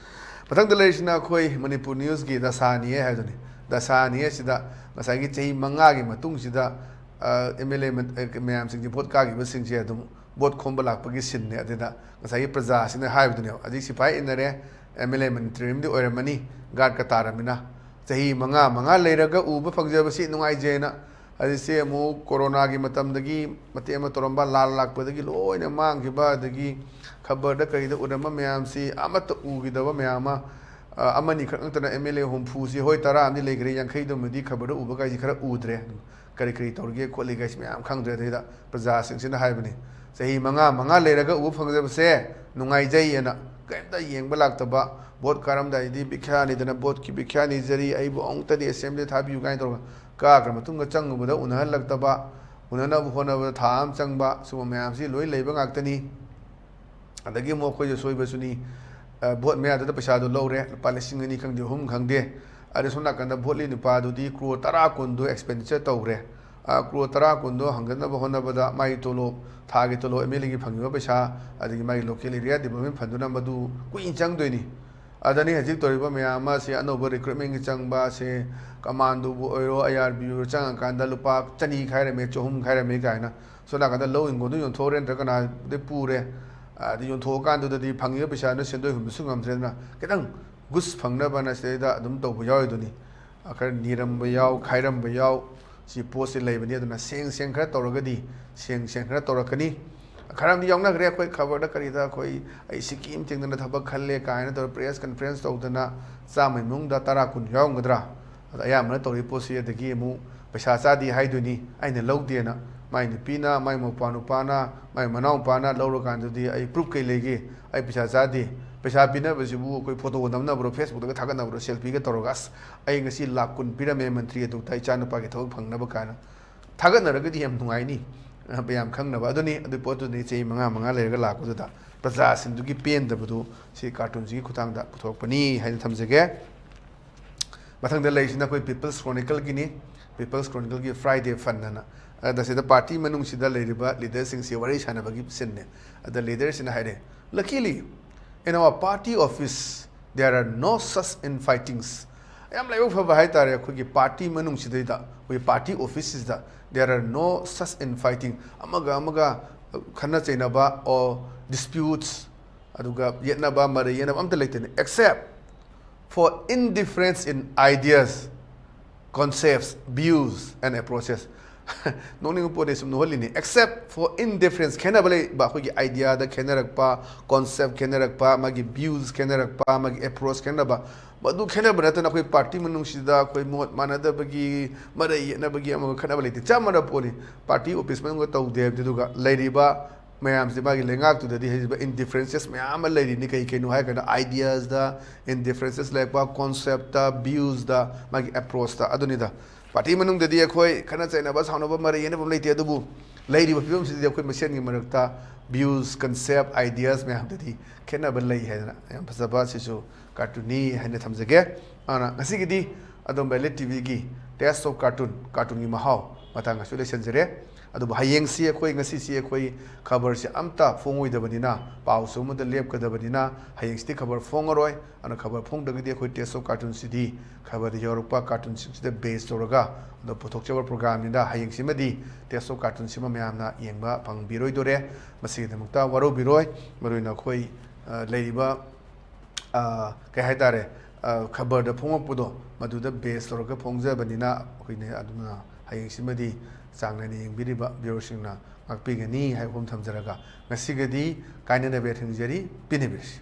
ꯃꯊꯪꯗ ꯂꯩꯔꯤꯁꯤꯅ ꯑꯩꯈꯣꯏ ꯃꯅꯤꯄꯨꯔ ꯅ꯭ꯌꯨꯁꯀꯤ ꯗꯁꯥꯅꯤꯌꯦ ꯍꯥꯏꯗꯨꯅꯤ꯫ ꯗꯁꯥꯅꯤꯌꯦ ꯑꯁꯤꯗ ꯉꯁꯥꯏꯒꯤ ꯆꯍꯤ ꯃꯉꯥꯒꯤ ꯃꯇꯨꯡꯁꯤꯗ ꯑꯦꯝ ꯑꯦꯜ ꯑꯦ ꯃꯌꯥꯝꯁꯤꯡꯁꯦ, ꯚꯣꯠ ꯀꯥꯈꯤꯕꯁꯤꯡꯁꯦ ꯑꯗꯨꯝ ꯚꯣꯠ ꯈꯣꯝꯕ ꯂꯥꯛꯄꯒꯤ ꯁꯤꯟꯅꯦ꯫ ꯑꯗꯨꯗ ꯉꯁꯥꯏꯒꯤ ꯄ꯭ꯔꯖꯥꯁꯤꯅ ꯍꯥꯏꯕꯗꯨꯅꯦꯕ, ꯍꯧꯖꯤꯛ ꯁꯤꯐꯥꯏ ꯏꯟꯅꯔꯦ, ꯑꯦꯝ ꯑꯦꯜ ꯑꯦ ꯃꯟꯇ꯭ꯔꯤ ꯑꯃꯗꯤ ꯑꯣꯏꯔꯝꯃꯅꯤ, ꯒꯥꯔꯗꯀ ꯇꯥꯔꯝꯃꯤꯅ꯫ ꯆꯍꯤ ꯃꯉꯥ, ꯃꯉꯥ ꯂꯩꯔꯒ ꯎꯕ ꯐꯪꯖꯕꯁꯤ ꯅꯨꯡꯉꯥꯏꯖꯩꯅ꯫ ꯍꯧꯖꯤꯛꯁꯦ ꯑꯃꯨꯛ ꯀꯣꯔꯣꯅꯥꯒꯤ ꯃꯇꯝꯗꯒꯤ ꯃꯇꯦꯛ ꯑꯃ ꯇꯧꯔꯝꯕ, ꯂꯥꯟ ꯂꯥꯛꯄꯗꯒꯤ ꯂꯣꯏꯅ ꯃꯥꯡꯈꯤꯕ, ꯑꯗꯒꯤ ꯈꯕꯔꯗ ꯀꯔꯤꯗ ꯎꯔꯝꯕ ꯃꯌꯥꯝꯁꯤ ꯑꯃꯠꯇ ꯎꯈꯤꯗꯕ ꯃꯌꯥꯝ ꯑꯃ, ꯑ, ꯑꯃꯅꯤ ꯈꯛ ꯅꯠꯇꯅ ꯑꯦꯝ ꯑꯦꯜ ꯑꯦ ꯍꯨꯝꯐꯨꯁꯤ, ꯍꯣꯏ, ꯇꯔꯥ ꯑꯃꯗꯤ ꯂꯩꯈ꯭ꯔꯦ, ꯌꯥꯡꯈꯩꯗꯨꯃꯗꯤ ꯈꯕꯔꯗ ꯎꯕ ꯀꯥꯏꯁꯤ ꯈꯔ ꯎꯗ꯭ꯔꯦ꯫ ꯀꯔꯤ ꯀꯔꯤ ꯇꯧꯔꯤꯒꯦ ꯈꯣꯠꯂꯤꯒꯦ ꯍꯥꯏꯁꯤ ꯃꯌꯥꯝ ꯈꯪꯗ꯭ꯔꯦ꯫ ꯑꯗꯩꯗ ꯄ꯭ꯔꯖꯥꯁꯤꯡꯁꯤꯅ ꯍꯥꯏꯕꯅꯤ, ꯆꯍꯤ ꯃꯉꯥ, ꯃꯉꯥ ꯂꯩꯔꯒ ꯎꯕ ꯐꯪꯖꯕꯁꯦ ꯅꯨꯡꯉꯥꯏꯖꯩ ꯑꯅ꯫ ꯀꯔꯤꯝꯇ ꯌꯦꯡꯕ ꯂꯥꯛꯇꯕ, ꯚꯣꯠ ꯀꯥꯔꯝꯗꯥꯏꯗꯗꯤ ꯚꯤꯈ꯭ꯌꯥ ꯅꯤꯗꯅ, "ꯚꯣꯠꯀꯤ ꯚꯤꯈ꯭ꯌꯥ ꯅꯤꯖꯔꯤ, ꯑꯩꯕꯨ ꯑꯃꯨꯛꯇꯗꯤ ꯑꯦꯁꯦꯝꯕ꯭ꯂꯤ ꯊꯥꯕꯤꯌꯨ" ꯀꯥꯏꯅ ꯇꯧꯔꯒ ꯀꯥꯈ꯭ꯔ ꯃꯇꯨꯡꯗ ꯆꯪꯉꯨꯕꯗ ꯎꯅꯍꯜꯂꯛꯇꯕ, ꯎꯅꯅꯕ ꯍꯣꯠꯅꯕꯗ ꯊꯥ ꯑꯃ ꯆꯪꯕ, ꯁꯤꯒꯨꯝꯕ ꯃꯌꯥꯝꯁꯤ ꯂꯣꯏ ꯂꯩꯕ ꯉꯥꯛꯇꯅꯤ꯫ ꯑꯗꯒꯤ ꯑꯃꯨꯛ ꯑꯩꯈꯣꯏꯁꯨ ꯁꯣꯏꯕꯁꯨꯅꯤ, ꯑ, ꯚꯣꯠ ꯃꯌꯥꯗꯨꯗ ꯄꯩꯁꯥꯗꯣ ꯂꯧꯔꯦ, ꯂꯨꯄꯥ ꯂꯤꯁꯤꯡ ꯑꯅꯤ ꯈꯪꯗꯦ, ꯑꯍꯨꯝ ꯈꯪꯗꯦ, ꯑꯗꯩ ꯁꯣꯝ ꯅꯥꯀꯟꯗ ꯚꯣꯠꯂꯤ ꯅꯨꯄꯥꯗꯨꯗꯤ ꯀ꯭ꯔꯣꯔ ꯇꯔꯥ ꯀꯨꯟꯗꯣ ꯑꯦꯛꯁꯄꯦꯟꯗꯤꯆꯔ ꯇꯧꯈ꯭ꯔꯦ꯫ ꯑ, ꯀ꯭ꯔꯣꯔ ꯇꯔꯥ ꯀꯨꯟꯗꯣ ꯍꯪꯒꯠꯅꯕ ꯍꯣꯠꯅꯕꯗ ꯃꯥꯒꯤ ꯇꯣꯂꯣꯞ, ꯊꯥꯒꯤ ꯇꯣꯂꯣꯞ, ꯑꯦꯝ ꯑꯦꯜ ꯑꯦꯒꯤ ꯐꯪꯉꯤꯕ ꯄꯩꯁꯥ, ꯑꯗꯒꯤ ꯃꯥꯒꯤ ꯂꯣꯀꯦꯜ ꯑꯦꯔꯤꯌꯥ ꯗꯤꯕꯂꯞꯃꯦꯟ ꯐꯟꯗꯨꯅ ꯃꯗꯨ ꯀꯨꯏꯅ ꯆꯪꯗꯣꯏꯅꯤ꯫ ꯑꯗꯅꯤ ꯍꯧꯖꯤꯛ ꯇꯧꯔꯤꯕ ꯃꯌꯥꯝ ꯑꯃꯁꯦ, ꯑꯅꯧꯕ ꯔꯤꯀ꯭ꯔꯨꯠꯃꯦꯟꯒꯤ ꯆꯪꯕ ꯑꯁꯦ, ꯀꯃꯥꯟꯗꯣꯕꯨ ꯑꯣꯏꯔꯣ, ꯑꯥꯏ ꯑꯥꯔ ꯕꯤ ꯑꯣꯏꯔꯣ, ꯆꯪꯉꯀꯥꯟꯗ ꯂꯨꯄꯥ ꯆꯅꯤ ꯈꯥꯏꯔꯝꯃꯦ, ꯆꯍꯨꯝ ꯈꯥꯏꯔꯝꯃꯦ ꯀꯥꯏꯅ꯫ ꯁꯣꯝ ꯅꯥꯀꯟꯗ ꯂꯧ ꯍꯤꯡꯒꯣꯜꯗꯨ ꯌꯣꯟꯊꯣꯛꯎꯔꯦ, ꯅꯠꯇ꯭ꯔꯒ ꯀꯅꯥꯗꯩ ꯄꯨꯔꯦ, ꯑꯗꯩ ꯌꯣꯟꯊꯣꯛꯑꯀꯥꯟꯗꯨꯗꯗꯤ ꯐꯪꯉꯤꯕ ꯄꯩꯁꯥꯗꯨꯅ ꯁꯦꯟꯗꯣꯏ ꯍꯨꯟꯕꯁꯨ ꯉꯝꯗ꯭ꯔꯦꯗꯅ, ꯈꯤꯇꯪ ꯒꯨꯁ ꯐꯪꯅꯕꯅ ꯁꯤꯗꯩꯗ ꯑꯗꯨꯝ ꯇꯧꯕ ꯌꯥꯎꯔꯤꯗꯨꯅꯤ꯫ ꯈꯔ ꯅꯤꯔꯝꯕ ꯌꯥꯎ, ꯈꯥꯏꯔꯝꯕ ꯌꯥꯎ, ꯁꯤ ꯄꯣꯠꯁꯤ ꯂꯩꯕꯅꯤ꯫ ꯑꯗꯨꯅ ꯁꯦꯡ ꯁꯦꯡ ꯈꯔ ꯇꯧꯔꯒꯗꯤ, ꯁꯦꯡ ꯁꯦꯡ ꯈꯔ ꯇꯧꯔꯛꯀꯅꯤ꯫ ꯈꯔ ꯑꯃꯗꯤ ꯌꯥꯎꯅꯈ꯭ꯔꯦ ꯑꯩꯈꯣꯏ ꯈꯕꯔꯗ ꯀꯔꯤꯗ, ꯑꯩꯈꯣꯏ "ꯑꯩ ꯁꯤꯀꯤꯝ ꯊꯦꯡꯅꯅ ꯊꯕꯛ ꯈꯜꯂꯦ" ꯀꯥꯏꯅ ꯇꯧꯔ ꯄ꯭ꯔꯦꯁ ꯀꯟꯐ꯭ꯔꯦꯟꯁ ꯇꯧꯗꯅ, ꯆꯥꯝꯃꯩ ꯃꯅꯨꯡꯗ ꯇꯔꯥ ꯀꯨꯟ ꯌꯥꯎꯔꯝꯒꯗ꯭ꯔꯥ꯫ ꯑꯗ ꯑꯌꯥꯝꯕꯅ ꯇꯧꯔꯤ ꯄꯣꯠꯁꯤ, ꯑꯗꯒꯤ ꯑꯃꯨꯛ ꯄꯩꯁꯥ ꯆꯥꯗꯦ ꯍꯥꯏꯗꯣꯏꯅꯤ, ꯑꯩꯅ ꯂꯧꯗꯦꯅ꯫ ꯃꯥꯏ ꯅꯨꯄꯤꯅ, ꯃꯥꯏ ꯃꯧꯄꯥ ꯅꯨꯄꯥꯅ, ꯃꯥꯏ ꯃꯅꯥꯎꯄꯥꯅ ꯂꯧꯔꯀꯥꯟꯗꯗꯤ "ꯑꯩ ꯄ꯭ꯔꯨꯞ ꯀꯩ ꯂꯩꯒꯦ? ꯑꯩ ꯄꯩꯁꯥ ꯆꯥꯗꯦ"꯫ ꯄꯩꯁꯥ ꯄꯤꯅꯕꯁꯤꯕꯨ ꯑꯩꯈꯣꯏ ꯐꯣꯇꯣꯒ ꯅꯝꯅꯕ꯭ꯔꯣ, ꯐꯦꯁꯕꯨꯛꯇꯒ ꯊꯥꯒꯠꯅꯕ꯭ꯔꯣ, ꯁꯦꯜꯐꯤꯒ ꯇꯧꯔꯒ "ꯑꯁ, ꯑꯩ ꯉꯁꯤ ꯂꯥꯛ ꯀꯨꯟ ꯄꯤꯔꯝꯃꯦ ꯃꯟꯇ꯭ꯔꯤ ꯑꯗꯨꯗ ꯏꯆꯥꯅꯨꯄꯥꯒꯤ ꯊꯕꯛ ꯐꯪꯅꯕ" ꯀꯥꯏꯅ ꯊꯥꯒꯠꯅꯔꯒꯗꯤ ꯌꯥꯝ ꯅꯨꯡꯉꯥꯏꯅꯤ꯫ ꯃꯌꯥꯝ ꯈꯪꯅꯕ꯫ ꯑꯗꯨꯅꯤ, ꯑꯗꯨ ꯄꯣꯠꯇꯨꯅꯤ ꯆꯍꯤ ꯃꯉꯥ ꯃꯉꯥ ꯂꯩꯔꯒ ꯂꯥꯛꯄꯗꯨꯗ ꯄ꯭ꯔꯖꯥꯁꯤꯡꯗꯨꯒꯤ ꯄꯦꯟꯗꯕꯗꯨ ꯁꯤ ꯀꯥꯔꯇꯨꯟꯁꯤꯒꯤ ꯈꯨꯠꯊꯥꯡꯗ ꯄꯨꯊꯣꯔꯛꯄꯅꯤ ꯍꯥꯏꯅ ꯊꯝꯖꯒꯦ꯫ ꯃꯊꯪꯗ ꯂꯩꯔꯤꯁꯤꯅ ꯑꯩꯈꯣꯏ ꯄꯤꯄꯜꯁ ꯀ꯭ꯔꯣꯅꯤꯀꯜꯒꯤꯅꯤ꯫ ꯄꯤꯄꯜꯁ ꯀ꯭ꯔꯣꯅꯤꯀꯜꯒꯤ ꯐ꯭ꯔꯥꯏꯗꯦ ꯐꯟ ꯑꯅ꯫ ꯑꯗ ꯁꯤꯗ ꯄꯥꯔꯇꯤ ꯃꯅꯨꯡꯁꯤꯗ ꯂꯩꯔꯤꯕ ꯂꯤꯗꯔꯁꯤꯡꯁꯤ ꯋꯥꯔꯤ ꯁꯥꯟꯅꯕꯒꯤ ꯁꯤꯟꯅꯦ꯫ ꯑꯗ ꯂꯤꯗꯔꯁꯤꯅ ꯍꯥꯏꯔꯦ, "Luckily, in our party office, there are no such infightings." ꯌꯥꯝ ꯂꯥꯏꯕꯛ ꯐꯕ ꯍꯥꯏꯇꯥꯔꯦ, ꯑꯩꯈꯣꯏꯒꯤ ꯄꯥꯔꯇꯤ ꯃꯅꯨꯡꯁꯤꯗꯩꯗ, ꯑꯩꯈꯣꯏꯒꯤ party ꯑꯣꯐꯤꯁꯁꯤꯗ "There are no such infightings", ꯑꯃꯒ ꯑꯃꯒ ꯈꯠꯅ ꯆꯩꯅꯕ, or disputes, ꯑꯗꯨꯒ ꯌꯦꯠꯅꯕ, ꯃꯔꯩ ꯌꯦꯠꯅꯕ ꯑꯝꯇ ꯂꯩꯇꯦꯅꯦ, "except for indifference in ideas, concepts, views and approaches." ꯅꯣꯛꯅꯤꯡꯕ ꯄꯣꯠꯅꯦ, ꯁꯨꯝ ꯅꯣꯛꯍꯜꯂꯤꯅꯦ꯫ "Except for indifference", ꯈꯦꯠꯅꯕ ꯂꯩꯕ, ꯑꯩꯈꯣꯏꯒꯤ ꯑꯥꯏꯗꯤꯌꯥꯗ ꯈꯦꯠꯅꯔꯛꯄ, ꯀꯣꯟꯁꯦꯞ ꯈꯦꯠꯅꯔꯛꯄ, ꯃꯥꯒꯤ ꯚ꯭ꯌꯨꯁ ꯈꯦꯠꯅꯔꯛꯄ, ꯃꯥꯒꯤ ꯑꯦꯄ꯭ꯔꯣꯆ ꯈꯦꯠꯅꯕ, ꯃꯗꯨ ꯈꯦꯠꯅꯕ ꯅꯠꯇꯅ ꯑꯩꯈꯣꯏ ꯄꯥꯔꯇꯤ ꯃꯅꯨꯡꯁꯤꯗ ꯑꯩꯈꯣꯏ ꯃꯣꯠ ꯃꯥꯟꯅꯗꯕꯒꯤ, ꯃꯔꯩ ꯌꯦꯠꯅꯕꯒꯤ, ꯑꯃꯒ ꯈꯠꯅꯕ ꯂꯩꯇꯦ꯫ ꯆꯞ ꯃꯥꯟꯅꯕ ꯄꯣꯠꯅꯤ꯫ ꯄꯥꯔꯇꯤ ꯑꯣꯐꯤꯁ ꯃꯅꯨꯡꯗ ꯇꯧꯗꯦ ꯍꯥꯏꯕꯗꯨꯒ ꯂꯩꯔꯤꯕ ꯃꯌꯥꯝꯁꯦ, ꯃꯥꯒꯤ ꯂꯩꯉꯥꯛꯇꯨꯗꯗꯤ ꯍꯥꯏꯔꯤꯕ ꯏꯟꯗꯤꯐ꯭ꯔꯦꯟꯁꯦꯁ ꯃꯌꯥꯝ ꯑꯃ ꯂꯩꯔꯤꯅꯤ꯫ ꯀꯩ ꯀꯩꯅꯣ ꯍꯥꯏꯔ ꯀꯥꯟꯗ, ꯑꯥꯏꯗꯤꯌꯥꯁꯇ ꯏꯟꯗꯤꯐ꯭ꯔꯦꯟꯁꯦꯁ ꯂꯩꯔꯛꯄ, ꯀꯣꯟꯁꯦꯞꯇ, ꯚ꯭ꯌꯨꯁꯇ, ꯃꯥꯒꯤ ꯑꯦꯄ꯭ꯔꯣꯆꯇ꯫ ꯑꯗꯨꯅꯤꯗ, ꯄꯥꯔꯇꯤ ꯃꯅꯨꯡꯗꯗꯤ ꯑꯩꯈꯣꯏ ꯈꯠꯅ ꯆꯩꯅꯕ, ꯁꯥꯎꯅꯕ, ꯃꯔꯩ ꯌꯦꯠꯅꯕ ꯑꯃ ꯂꯩꯇꯦ꯫ ꯑꯗꯨꯕꯨ ꯂꯩꯔꯤꯕ ꯐꯤꯕꯝꯁꯤꯗꯗꯤ ꯑꯩꯈꯣꯏ ꯃꯁꯦꯟꯒꯤ ꯃꯔꯛꯇ ꯚ꯭ꯌꯨꯁ, ꯀꯟꯁꯦꯞ, ꯑꯥꯏꯗꯤꯌꯥꯁ ꯃꯌꯥꯝꯗꯗꯤ ꯈꯦꯠꯅꯕ ꯂꯩ ꯍꯥꯏꯗꯅ, ꯌꯥꯝ ꯐꯖꯕ, ꯁꯤꯁꯨ ꯀꯥꯔꯇꯨꯟꯅꯤ ꯍꯥꯏꯅ ꯊꯝꯖꯒꯦ꯫ ꯑꯗꯨꯅ ꯉꯁꯤꯒꯤꯗꯤ ꯑꯗꯣꯝ ꯚꯦꯂꯤꯠ ꯇꯤꯚꯤꯒꯤ Taste of Cartoon, ꯀꯥꯔꯇꯨꯟꯒꯤ ꯃꯍꯥꯎ ꯃꯇꯥꯡ ꯑꯁꯤꯗ ꯂꯣꯏꯁꯤꯟꯖꯔꯦ꯫ ꯑꯗꯨꯕꯨ ꯍꯌꯦꯡꯁꯤ ꯑꯩꯈꯣꯏ, ꯉꯁꯤꯁꯤ ꯑꯩꯈꯣꯏ ꯈꯕꯔꯁꯤ ꯑꯝꯇ ꯐꯣꯡꯉꯣꯏꯗꯕꯅꯤꯅ, ꯄꯥꯎꯁꯨ ꯑꯃꯗ ꯂꯦꯞꯀꯗꯕꯅꯤꯅ, ꯍꯌꯦꯡꯁꯤꯗꯤ ꯈꯕꯔ ꯐꯣꯡꯉꯔꯣꯏ꯫ ꯑꯗꯨꯅ ꯈꯕꯔ ꯐꯣꯡꯗ꯭ꯔꯒꯗꯤ ꯑꯩꯈꯣꯏ Taste of Cartoonꯁꯤꯗꯤ ꯈꯕꯔꯗ ꯌꯥꯎꯔꯛꯄ ꯀꯥꯔꯇꯨꯟꯁꯤꯡꯁꯤꯗ ꯕꯦꯖ ꯇꯧꯔꯒ ꯑꯗꯣ ꯄꯨꯊꯣꯛꯆꯕ ꯄ꯭ꯔꯣꯒ꯭ꯔꯥꯝꯅꯤꯅ, ꯍꯌꯦꯡꯁꯤꯃꯗꯤ Taste of Cartoonꯁꯤꯃ ꯃꯌꯥꯝꯅ ꯌꯦꯡꯕ ꯐꯪꯕꯤꯔꯣꯏꯗꯣꯔꯦ꯫ ꯃꯁꯤꯒꯤꯗꯃꯛꯇ ꯋꯥꯔꯧꯕꯤꯔꯣꯏ꯫ ꯃꯔꯨꯑꯣꯏꯅ ꯑꯩꯈꯣꯏ, ꯑ, ꯂꯩꯔꯤꯕ, ꯑ, ꯀꯩ ꯍꯥꯏꯇꯥꯔꯦ, ꯑ, ꯈꯕꯔꯗ ꯐꯣꯡꯉꯛꯄꯗꯣ, ꯃꯗꯨꯗ ꯕꯦꯖ ꯇꯧꯔꯒ ꯐꯣꯡꯖꯕꯅꯤꯅ, ꯑꯩꯈꯣꯏꯅ ꯑꯗꯨꯅ ꯍꯌꯦꯡꯁꯤꯃꯗꯤ ꯆꯥꯡ ꯅꯥꯏꯅ ꯌꯦꯡꯕꯤꯔꯤꯕ viewerꯁꯤꯡꯅ ꯉꯥꯛꯄꯤꯒꯅꯤ ꯍꯥꯏꯕ ꯋꯥꯐꯝ ꯊꯝꯖꯔꯒ, ꯉꯁꯤꯒꯗꯤ ꯀꯥꯏꯅꯅꯕ ꯌꯥꯊꯪ ꯅꯤꯖꯔꯤ꯫ ꯄꯦꯟꯅꯕꯤꯔꯁꯤ꯫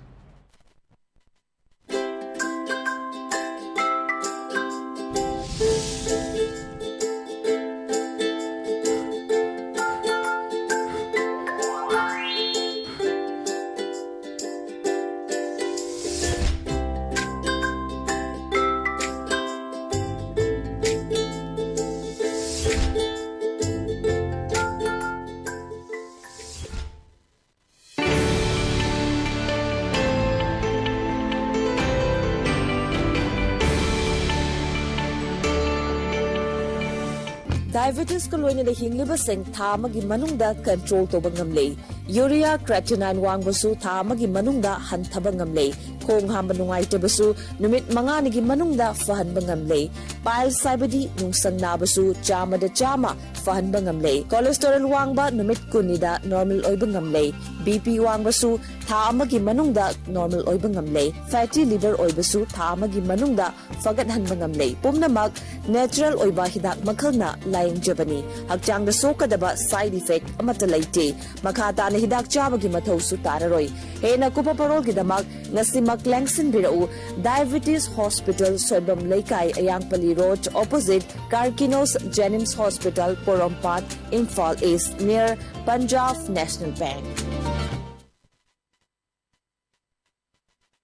Diabetesꯀ ꯂꯣꯏꯅꯅ ꯍꯤꯡꯂꯤꯕꯁꯤꯡ ꯊꯥ ꯑꯃꯒꯤ ꯃꯅꯨꯡꯗ control ꯇꯧꯕ ꯉꯝꯂꯦ꯫ Urea creatinine ꯋꯥꯡꯕꯁꯨ ꯊꯥ ꯑꯃꯒꯤ ꯃꯅꯨꯡꯗ ꯍꯟꯊꯕ ꯉꯝꯂꯦ꯫ ꯈꯣꯡ ꯍꯥꯝꯕ ꯅꯨꯡꯉꯥꯏꯇꯕꯁꯨ ꯅꯨꯃꯤꯠ ꯃꯉꯥꯅꯤꯒꯤ ꯃꯅꯨꯡꯗ ꯐꯍꯟꯕ ꯉꯝꯂꯦ꯫ Piles ꯍꯥꯏꯕꯗꯤ ꯅꯨꯡꯁꯪ ꯅꯥꯕꯁꯨ ꯆꯥꯝꯃꯗ ꯆꯥꯝꯃ ꯐꯍꯟꯕ ꯉꯝꯂꯦ꯫ Cholesterol ꯋꯥꯡꯕ ꯅꯨꯃꯤꯠ ꯀꯨꯟꯅꯤꯗ normal ꯑꯣꯏꯕ ꯉꯝꯂꯦ꯫ BP ꯋꯥꯡꯕꯁꯨ ꯊꯥ ꯑꯃꯒꯤ ꯃꯅꯨꯡꯗ normal ꯑꯣꯏꯕ ꯉꯝꯂꯦ꯫ Fatty liver ꯑꯣꯏꯕꯁꯨ ꯊꯥ ꯑꯃꯒꯤ ꯃꯅꯨꯡꯗ ꯐꯒꯠꯍꯟꯕ ꯉꯝꯂꯦ꯫ ꯄꯨꯝꯅꯃꯛ natural ꯑꯣꯏꯕ ꯍꯤꯗꯥꯛ ꯃꯈꯜꯅ ꯂꯥꯌꯦꯡꯖꯕꯅꯤ꯫ ꯍꯛꯆꯥꯡꯗ ꯁꯣꯛꯀꯗꯕ side effect ꯑꯃꯠꯇ ꯂꯩꯇꯦ꯫ ꯃꯈꯥ ꯇꯥꯅ ꯍꯤꯗꯥꯛ ꯆꯥꯕꯒꯤ ꯃꯊꯧꯁꯨ ꯇꯥꯔꯔꯣꯏ꯫ ꯍꯦꯟꯅ ꯀꯨꯞꯄ ꯄꯔꯣꯜꯒꯤꯗꯃꯛ ꯉꯁꯤꯃꯛ ꯂꯦꯡꯁꯤꯟꯕꯤꯔꯛꯎ꯫ Diabetes Hospital, ꯁꯣꯏꯕꯝ ꯂꯩꯀꯥꯏ, ꯑꯌꯥꯡꯄꯜꯂꯤ Road, opposite Carkinos Jenims Hospital, ꯄꯣꯔꯣꯝꯄꯥꯠ, Imphal East, near Punjab National Bank꯫